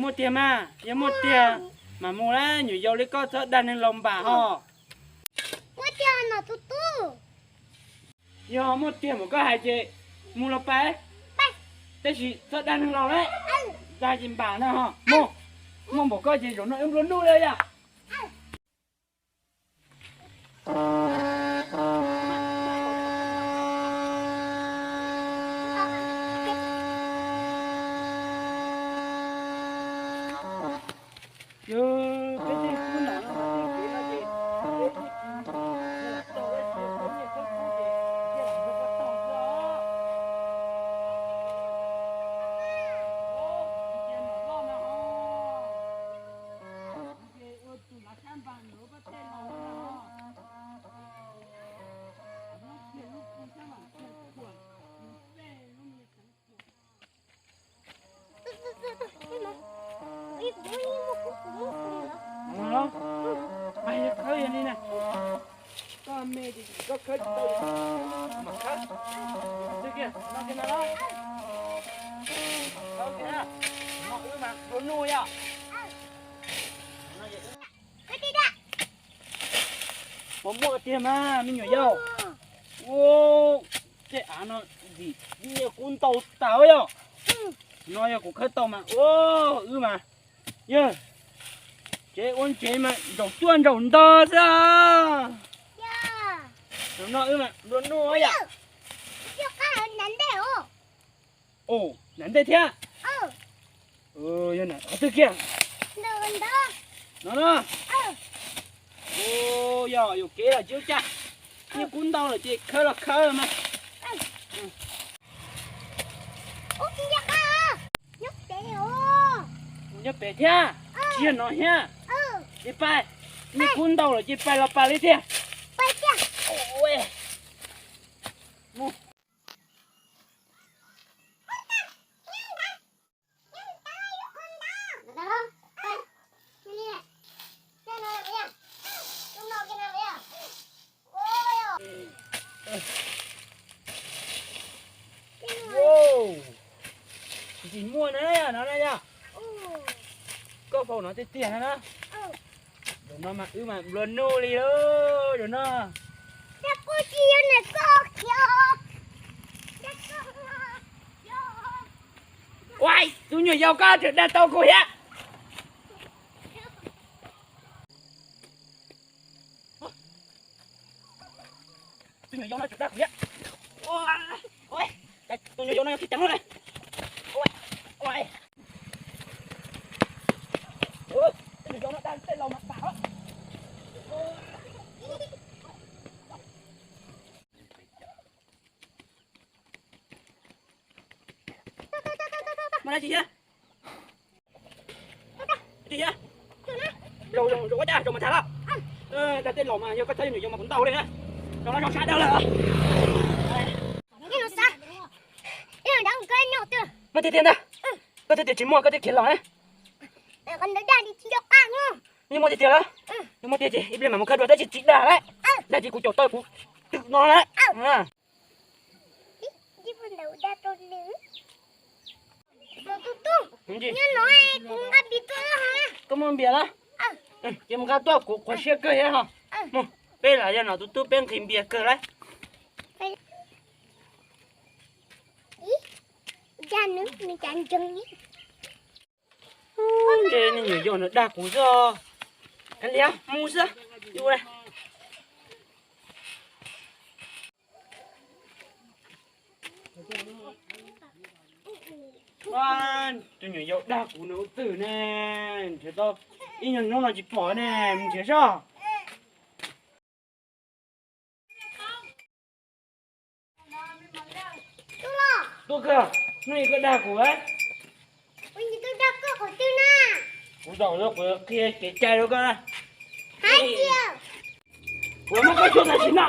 Muaj tiag mas, yog muaj tiag mas mus lawm, nyuam yaus li koj txhob dag neeg laus npam ho. Muaj tiag mas tus tub. Yog muaj tiag mas koj hais ces mus los pais, tab sis txhob dag neeg laus lawm, dag ces npam na ho. Mus, muaj npaum koj ces zaum no wb nplua nuj li yom. Mas khawb yog li na, koj me ces koj khawb tsis tau, mas khawb twg kiag no kiag no los, khawb kiag, no wb mas nplua nuj yom. Puas muaj tiag mas me nyuam yaus? Ua, tej av no vim nyiaj kub ntau tas yom. No yog kuv khawb tau mas ua wb mas, yog tsev ua ntsev mas ntsaum cuaj ntsaum ntog xwb. Zaum no wb mas nplua nuj yom. Ua, nam ntej thiab. Yog nam qhov twg kiag? No no. Ua, yog yuam kev los tsis ua cas, nyiaj kub ntau lawm ces khawb los khawb mas. Nyob pem thiab, tsis yog no thiab. Ces pais, nyiaj kub ntau lawm ces pais los pais li tiag. Mus. Tsis muaj na, no na yog. Koj faus no tiag tiag na. Zaum no mas wb mas nplua nuj li lawm zaum no. Ua, tus nyuam yaus koj tseem dag tau kuv thiab. Tus nyuam yaus no tseem dag kuv thiab. Tus nyuam yaus no yog tsis ceev lawm. Tus nyuam yaus no dag tej laus mas pam. Mas dab tsi thiab? Dab tsi thiab? Zaum, zaum, zaum ua cas zaum mas tham lawm. Dag tej laus mas yog koj txhob yuav nyuam yaus mas kuv ntaus li na. Zaum no zoo sab dawb lawm. Muaj tiag tiag ntag. Koj thiaj tias tsis muaj koj thiaj khiav los na. Yeej muaj tiag tiag lawm. Yeej muaj tiag ces ib pliag mam mus khawb dua tab sis tsis dag lawm. Dag ces kuv caum tau kuv twm no lawm. Koj muaj npias lawm. Ces mus nqa tuaj kuv qhuav siab kawg thiab ho. Mus, peb lam yog nom tus tub peb nqhis npias kawg lawm. Ntshe niag nyuam yaus no dag kuv xwb. Kav liam mus xwb. Tus nyuam yaus dag kuv no ua twg ne? Nrhiav tau ib nyuag hnub no tsis pom ne, mus nrhiav soj. Tuaj kawg, hnub ib koj dag kuv. Kuv zaum no kuv qhia kev cai rau koj na. Kuv muab koj xyuas tam sim no.